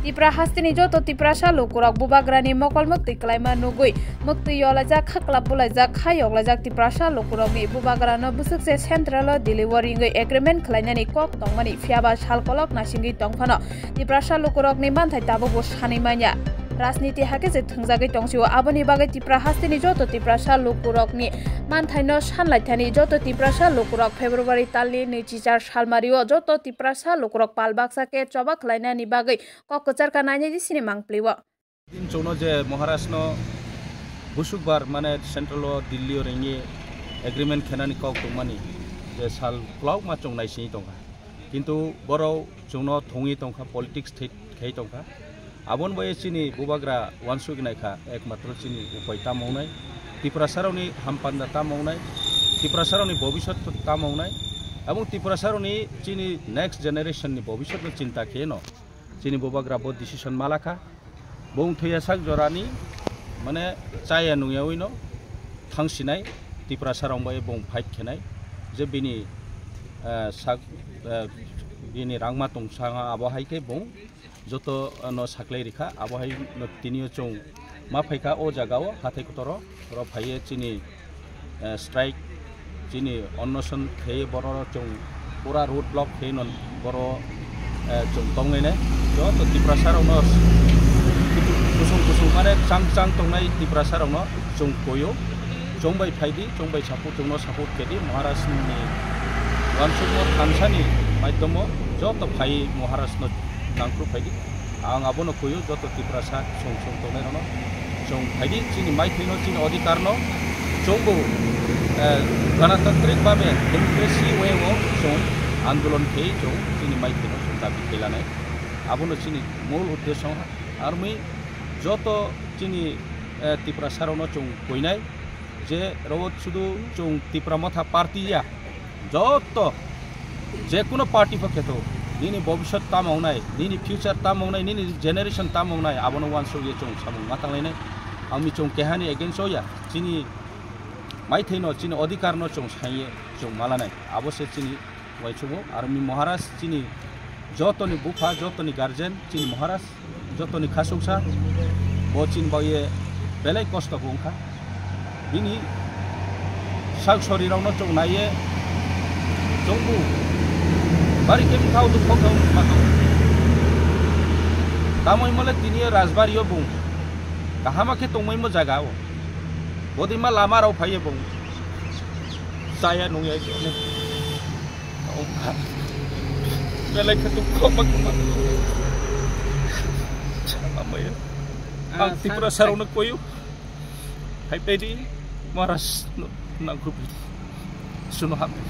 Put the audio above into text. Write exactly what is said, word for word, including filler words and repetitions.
Tipra hasteni joto Tiprasa lukurok bubagrani mokol muktwi kwlaima nugwi muktwi yolaijak, khaklap bulaijak, kha yoklaijak Tiprasa lukurokni bubagrano bwswk se central o Delhi o ringwi agreement khwlainani kok tongmani, phiyaba sal kolok naisingwi tongphano Tiprasa lukurokni manthai tabukbo sanwi manya. Rajniti hakhe se thwngjagwi tongsio, aboni bagwi Tipra hasteni joto Tiprasa lukurokni manthaino sanlaithani joto Tiprasa lukurok February talni nwichichar salmario joto Tiprasa lukurok pal baksa khe choba khwlainani bagwi kok kwchar ka nainai di sini mangpli o. Din chwngno je Maharashno busukbar mane central o Delhi o ringwi agreement khenani kok tongmani je sal kwlauma chwng naisingwi tongkha. Kintu borok chwngno thungwi tongkha, politics thwi khai tongkha. Aboni bai chini bubagra wansugwi naikha, ekmatro chini upai tamo wngnai, Tiprasarokni hampanda tamo wngnai, Tiprasarokni bobisot tamo wngnai, abong Tiprasarokni chini next generation ni bobisotno chinta kheno chini bubagra bo decision malakha. Bong thwiya sak jorani mane chaya nungyawi no thangsinai Tiprasarok bai bong fight khenai je bini, eh, sak, eh, bini rangma tong sanga abo hai khe bong joto, eh, no saklai rikha, abo hai no tini o chwng ma phaikha o jaga o hathai kotoro, oro phaiye chini, eh, strike, chini onnoson khaiye borok chwng pura road block khaiye non boro, eh, chwng tonglainai. Joto Tiprasa rokno kusung kusung mane chang chang tongnai Tiprasa rokno chwng koyo, chwng bai phaidi, chwng bai support, chwngno support kedi Maharaj ni wansukmo thansani maidhomo joto phai Maharaj no nangkru phaidi. Ang abono kuyu joto Tiprasa song song tongnai rokno. Chwng phaidi chini maithai no, chini odhikar no, chwngbo, eh, ganatantrik babe democracy way o chwng andolon khei chwng chini maithai no chwng dabi khelanai. Abono chini mul uddesho. Armi joto chini, eh, Tiprasa rokno chwng kuinai je rok sudu chwng Tipra Motha party ya. Joto je kuno party pho kheto, nini bobisot tamo wngnai, nini future tamo wngnai, nini generation tamo wngnai, abono wansuk ye chwng samung ma tanglainai. Ang mi chwng kehani against o ya, chini maithai no, chini odhikar no chwng saiye chwng malanai. Abo se chini waisukgo, aro mi Maharaj chini jotoni bupha, jotoni guardian, chini Maharaj. Jotoni khasuksa, bo chini bagwi belai kosto bo wngkha. Bini sak sori rokno chwng naiye, chwngbo bari khe bwkhao dukho khe wngma tongo. Tamoni mole tini o rajbari o bung kahama khe tongmaimo jaga o. Bodima lama rok phaiye bung chaya nungya. Belai khe dukho ma kwma. Amaya. Ah, ang Tiprasa rokno koyo. Hai pedi Maharaj no nangkrupi. Suno hamni.